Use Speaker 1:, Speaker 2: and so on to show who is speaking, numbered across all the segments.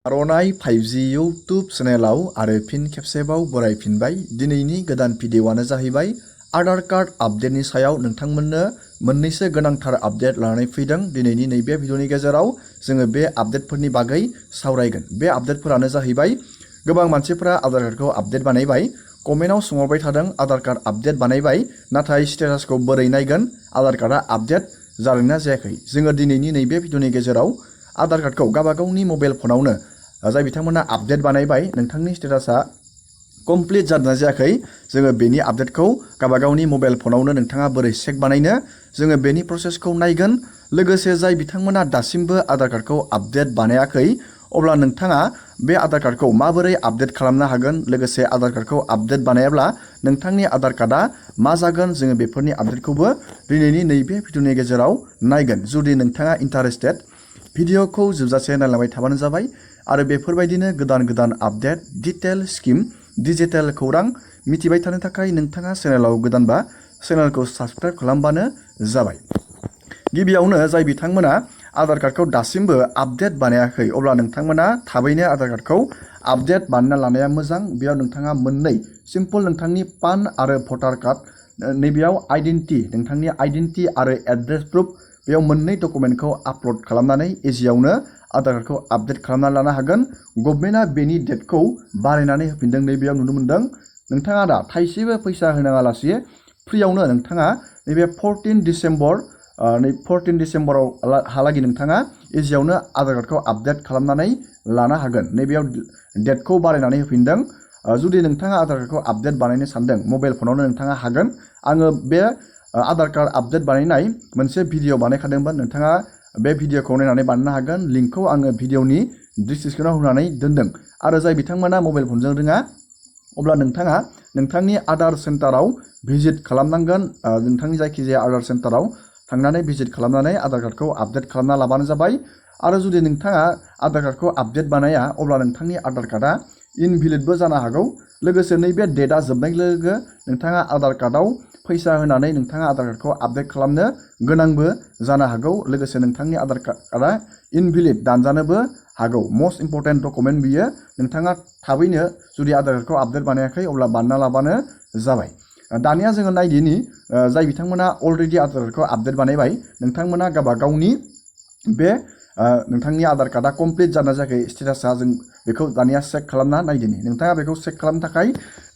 Speaker 1: आर'नाइ 5G YouTube चेनेलाव आरो फिन खेबसेबाव बरायफिनबाय। दिनैनि गोदान भिडिअ'आनो जाहैबाय आधार कार्ड आपडेटनि सायाव नोंथांमोननो मोननैसो गोनांथार आपडेट लानानै फैदों। दिनैनि नैबे भिडिअ'नि गेजेराव जोङो बे आपडेटफोरनि बागै सावरायगोन। बे आपडेटफोरानो जाहैबाय गोबां मानसिफोरा आधार कार्डखौ आपडेट बानायबाय। कमेन्टआव सोंहरबाय थादों आधार कार्ड आपडेट बानायबाय, नाथाय स्टेटासखौ बोरै नायगोन आधार कार्डआ आपडेट जादोंना जायाखै। जोङो दिनैनि नैबे भिडिअ'नि गेजेराव आधार कार्डखौ गावबागावनि मबाइल फनावनो जाय बिथांमोना आपडेट बानायबाय, नोंथांनि स्टेटासा कमप्लिट जादोंना जायाखै, जोङो बेनि आपडेटखौ गावबागावनि मबाइल फनावनो नोंथाङा बोरै चेक बानायनो, जोङो बेनि प्रसेसखौ नायगोन। लोगोसे जाय बिथांमोना दासिमबो आधार कार्डखौ आपडेट बानायाखै, अब्ला नोंथाङा बे आधार कार्डखौ माबोरै आपडेट खालामनो हागोन, लोगोसे आधार कार्डखौ आपडेट बानायाब्ला नोंथांनि आधार कार्डआ मा जागोन, जोङो बेफोरनि आपडेटखौबो दिनैनि नैबे भिडिअ'नि गेजेराव नायगोन। जुदि नोंथाङा इन्टारेस्टेड, भिडिअ'खौ जोबजासे नायलांबाय थाबानो जाबाय। आरो बेफोरबायदिनो गोदान गोदान आपडेट, डिटेल स्किम, डिजिटेल खौरां मिथिबाय थानो थाखाय नोंथाङा चेनेलाव गोदानबा चेनेलखौ साबस्क्राइब खालामबानो जाबाय। गिबियावनो जाय बिथांमोना आधार कार्डखौ दासिमबो आपडेट बानायाखै, अब्ला नोंथांमोना थाबैनो आधार कार्डखौ आपडेट बानायना लानाया मोजां। बेयाव नोंथाङा मोननै सिम्पल नोंथांनि पान आरो भटार कार्ड, नैबेयाव नोंथांनि आइडेन्टिटी आरो एड्रेस प्रुफ, बेयाव मोननै डकुमेन्टखौ आपल'ड खालामनानै इजियावनो आधार कार्डखौ आपडेट खालामना लानो हागोन। गभर्नमेन्टआ बेनि डेटखौ बारायनानै होफिनदों। नैबेयाव नुनो मोन्दों नोंथाङा दा थाइसेबो फैसा होनाङालासे फ्रियावनो नोंथाङा नैबे 14 डिसेम्बराव हालागै नोंथाङा इजियावनो आधार कार्डखौ आपडेट खालामनानै लानो हागोन। नैबेयाव डेटखौ बारायनानै होफिनदों। जुदि नोंथाङा आधार कार्डखौ आपडेट बानायनो सानदों, मबाइल फनावनो नोंथाङा हागोन। आङो बे आधार कार्ड आपडेट बानायनाय मोनसे भिडिअ बानायखादोंमोन, नोंथाङा बे भिडिअखौ नायनानै बानायनो हागोन। लिंकखौ आङो भिडिअनि डिसक्रिपसनाव होनानै दोनदों। आरो जाय बिथांमोना मबाइल फनजों रोङा, अब्ला नोंथाङा नोंथांनि आधार सेन्टाराव भिजिट खालामनांगोन। नोंथांनि जायखिजाया आधार सेन्टाराव थांनानै भिजिट खालामनानै आधार कार्डखौ आपडेट खालामना लाबानो जाबाय। आरो जुदि नोंथाङा आधार कार्डखौ आपडेट बानाया, अब्ला नोंथांनि आधार कार्डआ इनभेलिडबो जानो हागौ। लोगोसे नैबे डेटआ जोबनाय लोगो नोंथाङा आधार कार्डआव फैसा होनानै नोंथाङा आधार कार्डखौ आपडेट खालामनो गोनांबो जानो हागौ। लोगोसे नोंथांनि आधार कार्डआ इनभेलिड दानजानोबो हागौ। मस्ट इम्परटेन्ट डकुमेन्ट बियो। नोंथाङा थाबैनो जुदि आधार कार्डखौ आपडेट बानायाखै, अब्ला बानायना लाबानो जाबाय। दानिया जोङो नायदिनि जाय बिथांमोना अलरेडि आधार कार्डखौ आपडेट बानायबाय, नोंथांमोना गावबागावनि बे नोंथांनि आधार कार्डआ कमप्लिट जाना जायाखै स्टेटासा, जों बेखौ दानिया चेक खालामना नायदिनि। नोंथाङा बेखौ चेक खालामनो थाखाय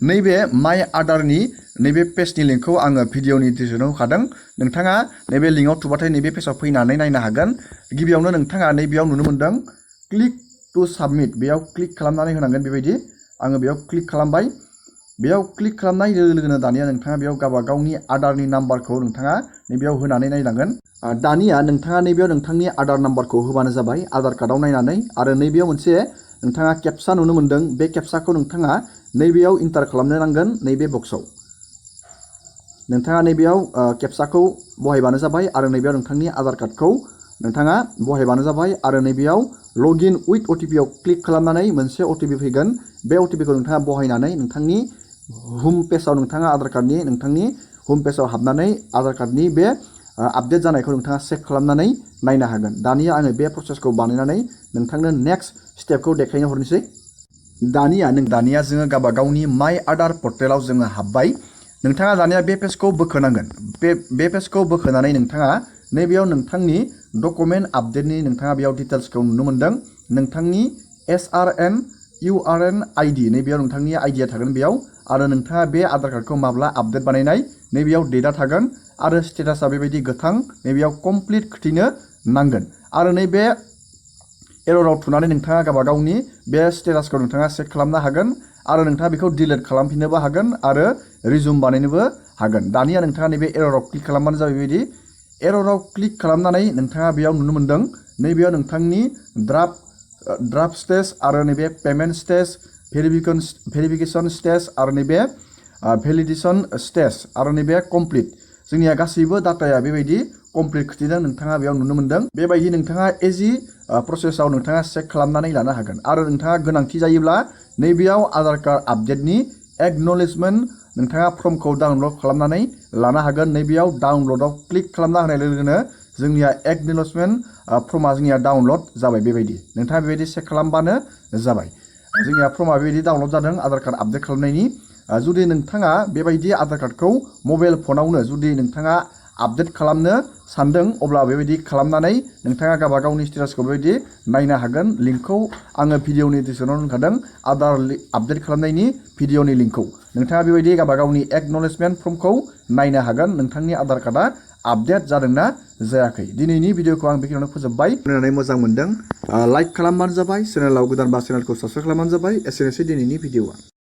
Speaker 1: नैबे माइ आधारनि नैबे पेजनि लिंकखौ आङो भिडिअनि डिसक्रिपसनाव होखादों। नोंथाङा नैबे लिंकआव थुबाथाय नैबे पेजाव फैनानै नायनो हागोन। गिबियावनो नोंथाङा नैबेयाव नुनो मोन्दों क्लिक टु साबमिट, बेयाव क्लिक खालामनानै होनांगोन। बेबायदि आङो बेयाव क्लिक खालामबाय। बेयाव क्लिक खालामनाय लोगो लोगोनो दानिया नोंथाङा बेयाव गावबागावनि आधारनि नाम्बारखौ नोंथाङा नैबेयाव होनानै नायनांगोन। दानिया नोंथाङा नैबेयाव नोंथांनि आधार नाम्बारखौ होबानो जाबाय आधार कार्डआव नायनानै। आरो नैबेयाव मोनसे नोंथाङा केपसा नुनो मोन्दों। बे केपसाखौ नोंथाङा नैबेयाव इन्टार खालामनो नांगोन। नैबे बक्सआव नोंथाङा नैबेयाव केपसाखौ बहायबानो जाबाय। आरो नैबेयाव नोंथांनि आधार कार्डखौ नोंथाङा बहायबानो जाबाय। आरो नैबेयाव लगइन उइथ अटिपिआव क्लिक खालामनानै मोनसे अटिपि फैगोन। बे अटिपिखौ नोंथाङा बहायनानै नोंथांनि हम पेजाव नोंथाङा आधार कार्डनि नोंथांनि हम पेजाव हाबनानै आधार कार्डनि बे आपडेट जानायखौ नोंथाङा चेक खालामनानै नायनो हागोन। दानिया आङो बे प्रसेसखौ बानायनानै नोंथांनो नेक्स्ट स्टेपखौ देखायनो हरनोसै। दानिया जोङो गावबागावनि माइ आधार पर्टेलाव जोङो हाबबाय। नोंथाङा दानिया बे पेजखौ बोखोनांगोन। बे पेजखौ बोखोनानै नोंथाङा नैबेयाव नोंथांनि डकुमेन्ट आपडेटनि नोंथाङा बेयाव डिटेल्सखौ नुनो मोन्दों। नोंथांनि SRN URN ID, नैबेयाव नोंथांनि आइडिया थागोन बेयाव। आरो नोंथाङा बे आधार कार्डखौ माब्ला आपडेट बानायनाय, नैबेयाव डेटआ थागोन। आरो स्टेटासा बेबायदि गोथां, नैबेयाव कमप्लिट खोथैनो नांगोन। आरो नैबे एरराव थुनानै नोंथाङा गावबागावनि बे स्टेटासखौ नोंथाङा चेक खालामनो हागोन। आरो नोंथाङा बेखौ डिलिट खालामफिननोबो हागोन आरो रिजुम बानायनोबो हागोन। दानिया नोंथाङा नैबे एरराव क्लिक खालामबानो जाबाय। बेबायदि एरराव क्लिक खालामनानै नोंथाङा बेयाव नुनो मोन्दों नैबेयाव नोंथांनि ड्राफ्ट स्टेज आरो नैबे पेमेन्ट स्टेज, भेरिफिकेसन स्टेज आरो नैबे भेलिडेसन स्टेज आरो नैबे कमप्लिट, जोंनिया गासैबो डाटाया बेबायदि कमप्लिट खिथिदों। नोंथाङा बेयाव नुनो मोन्दों। बेबायदि नोंथाङा इजि प्रसेसआव नोंथाङा चेक खालामनानै लानो हागोन। आरो नोंथाङा गोनांथि जायोब्ला नैबेयाव आधार कार्ड आपडेटनि एक्न'लेजमेन्ट नोंथाङा फर्मखौ डाउनलड खालामनानै लानो हागोन। नैबेयाव डाउनलडआव क्लिक खालामना होनाय लोगो लोगोनो जोंनिया एक्न'लेजमेन्ट फर्मा जोंनिया डाउनलड जाबाय बेबायदि नोंथाङा बेबायदि चेक खालामबानो जाबाय जोंनिया फर्मा बेबायदि डाउनलड जादों आधार कार्ड आपडेट खालामनायनि जुदि नोंथाङा बेबायदि आधार कार्डखौ मबाइल फनावनो जुदि नोंथाङा आपडेट खालामनो सानदों अब्ला बेबायदि खालामनानै नोंथाङा गावबा गावनि स्टेटासखौ बेबायदि नायनो हागोन लिंकखौ आङो भिडिअनि डिसक्रिपसनाव दोनखादों आधार आपडेट खालामनायनि भिडिअनि लिंकखौ नोंथाङा बेबायदि गावबा गावनि एक्न'लेजमेन्ट फर्मखौ नायनो हागोन नोंथांनि आधार कार्डआ आपडेट जादोंना जायाखै दिनैनि भिडिअखौ आं बेखिनियावनो फोजोबबाय होननानै मोजां मोनदों लाइक खालामबानो जाबाय चेनेलाव गोदानबा चेनेलखौ साबस्क्राइब खालामबानो जाबाय एसेनोसै दिनैनि भिडिअआ